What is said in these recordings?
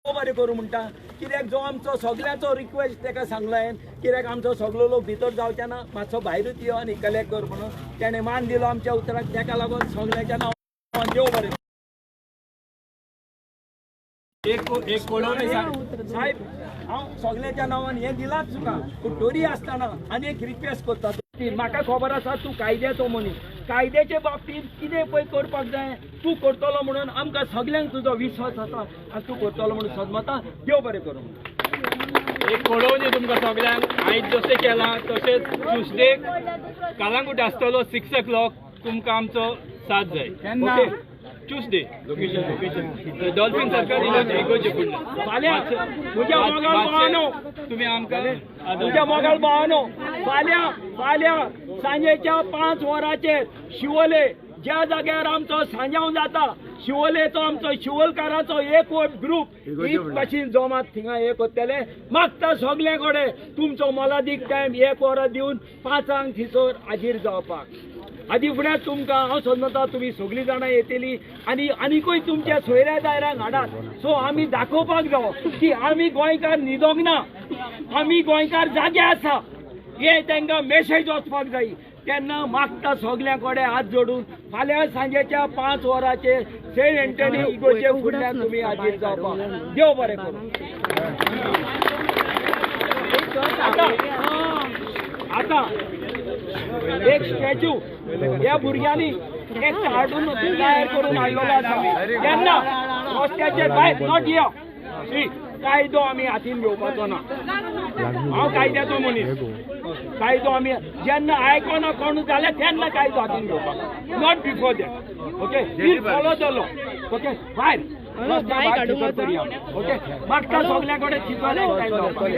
बरें करूं म्हणटा कित्याक जो आमचो सगळ्यांचो रिक्वेस्ट ताका सांगला हांवें कित्याक आमचो सगळो लोक भितर जावचे ना, मातसो भायरूच यो आनी कलेक्ट कर म्हणून तेणें मान दिलो आमच्या उतराक. ताका लागून सगळ्यांच्या नांवान देव बरें. एक एक कोळोवणी साहेब, हांव सगळ्यांच्या नांवान हें दिलाच तुका, पूण तरी आसतना आनी एक रिक्वेस्ट करता. म्हाका खबर आसा तूं कायद्याचो मनीस, कायद्याचे बाबतींत कितें पळय करपाक जाय तूं करतलो म्हणून आमकां सगल्यांक तुजो विश्वास आसा आनी तूं करतलो म्हणून सदमता. देव बरें करूं. एक कळोवणी तुमकां सगल्यांक, आयज जशें केलां तशेंच ट्युजडेक कालांगूट आसतलो 6 o'clock. तुमकां आमचो साथ जाय. ट्युजडे डॉल्फिन सर्कल इगोचे फुडले. फाल्यां म्हज्या मोगाळ भावानो, तुमी आमकां म्हज्या मोगाळ भावानो, फाल्यां फाल्यां सांजेच्या 5 वरांचेर शिवोले ज्या जाग्यार आमचो सांजाव जाता, शिवोलेचो आमचो शिवोलकाराचो एकवट ग्रूप एक भाशेन जमात थिंगा हे करतले. मागता सगळे कडेन तुमचो मोलादीक टायम 1 वर दिवन 5 थंयसर हाजीर जावपाक. आदी फुडें तुमकां हांव समजता तुमी सगळीं जाणां येतली आनी आनीकूय तुमच्या सोयऱ्या दायऱ्यांक हाडात. सो आमी दाखोवपाक जावो की आमी गोंयकार न्हिदोंक ना, आमी गोंयकार जागे आसा, हे तांकां मेसेज वचपाक जाय. तेन्ना मागता सगळ्यां कडेन हात जोडून फाल्यां सांजेच्या 5 वरांचेर सेंट एंटनी इगोचे फुडल्यान तुमी हाजीर जावपाक. देव बरें करूं. आतां आतां एक स्टॅच्यू ह्या भुरग्यांनी एक हाडून तयार करून हाडलेलो आसा. तेन्ना रस्त्याचेर भायर not here सी कायदो आमी हातीन घेवपाचो ना. हांव कायद्याचो मनीस, कायदो आमी जेन्ना आयकना कोण जाल्यार तेन्ना कायदो हातीन घेवपाक, not before that. Okay, we'll follow the law. Okay, भायर रस्त्या भायर थितर करुया. ओके, मागता सगळ्या कडेन थितर एकठांय जावपाक.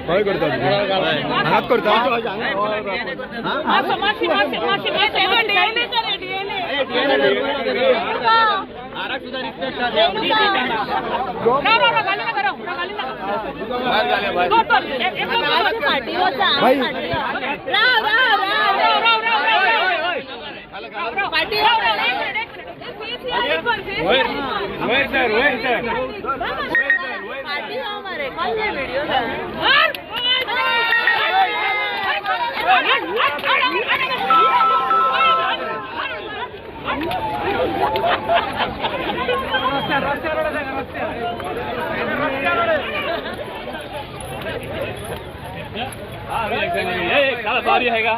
काय करता? हात करता? वयर सर, वयर सर. बारी आहे का?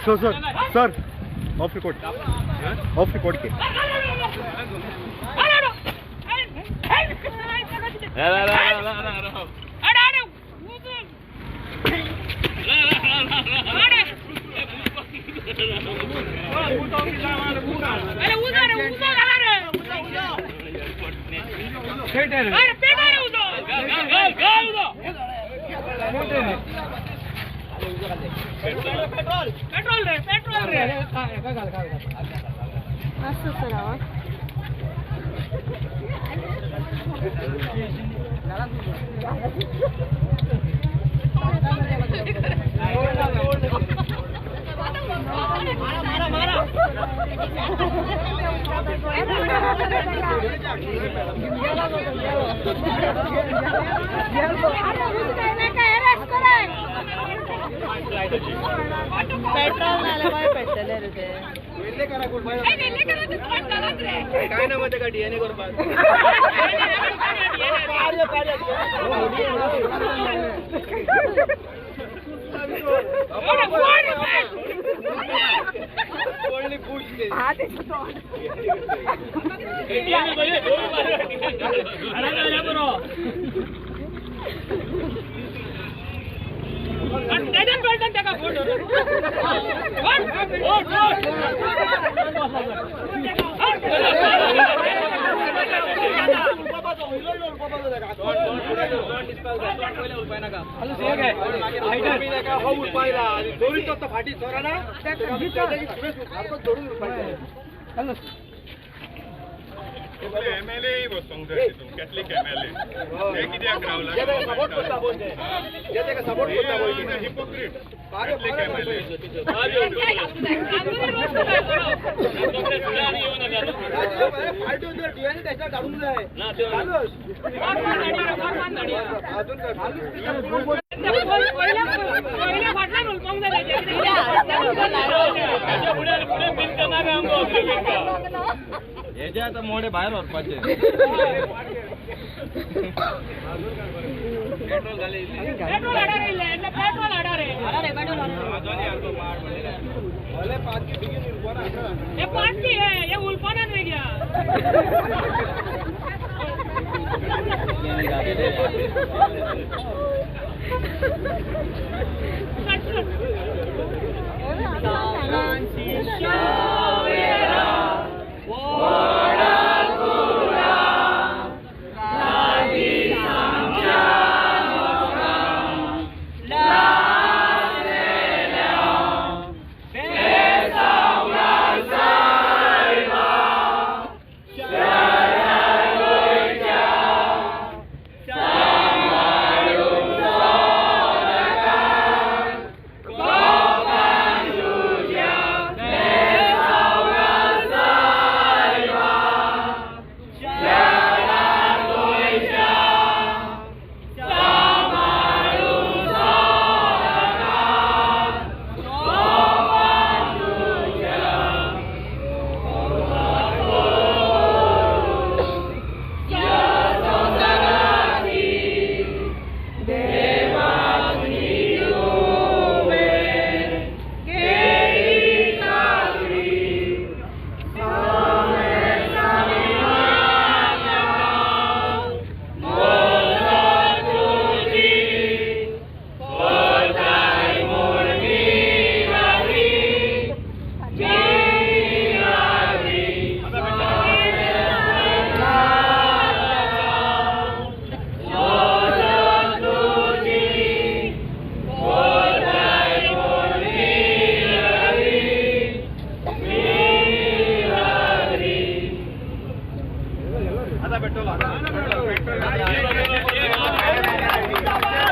Sir sir sir off record, off record K petrol रे, पेट्रोल रे. मस्त सर. पेट्रोल नाल्यार बाय पेट्टले रे ते. काय ना मग डीएनए करपाक. एमएलए वचोंक जाय तितून कॅथलीक एमएलए ते कित्याक रावला हिपोक्रीट कॅथलीक एमएलए हेजे आतां मोडे भायर व्हरपाचे पेट्रोल घाले पेट्रोल.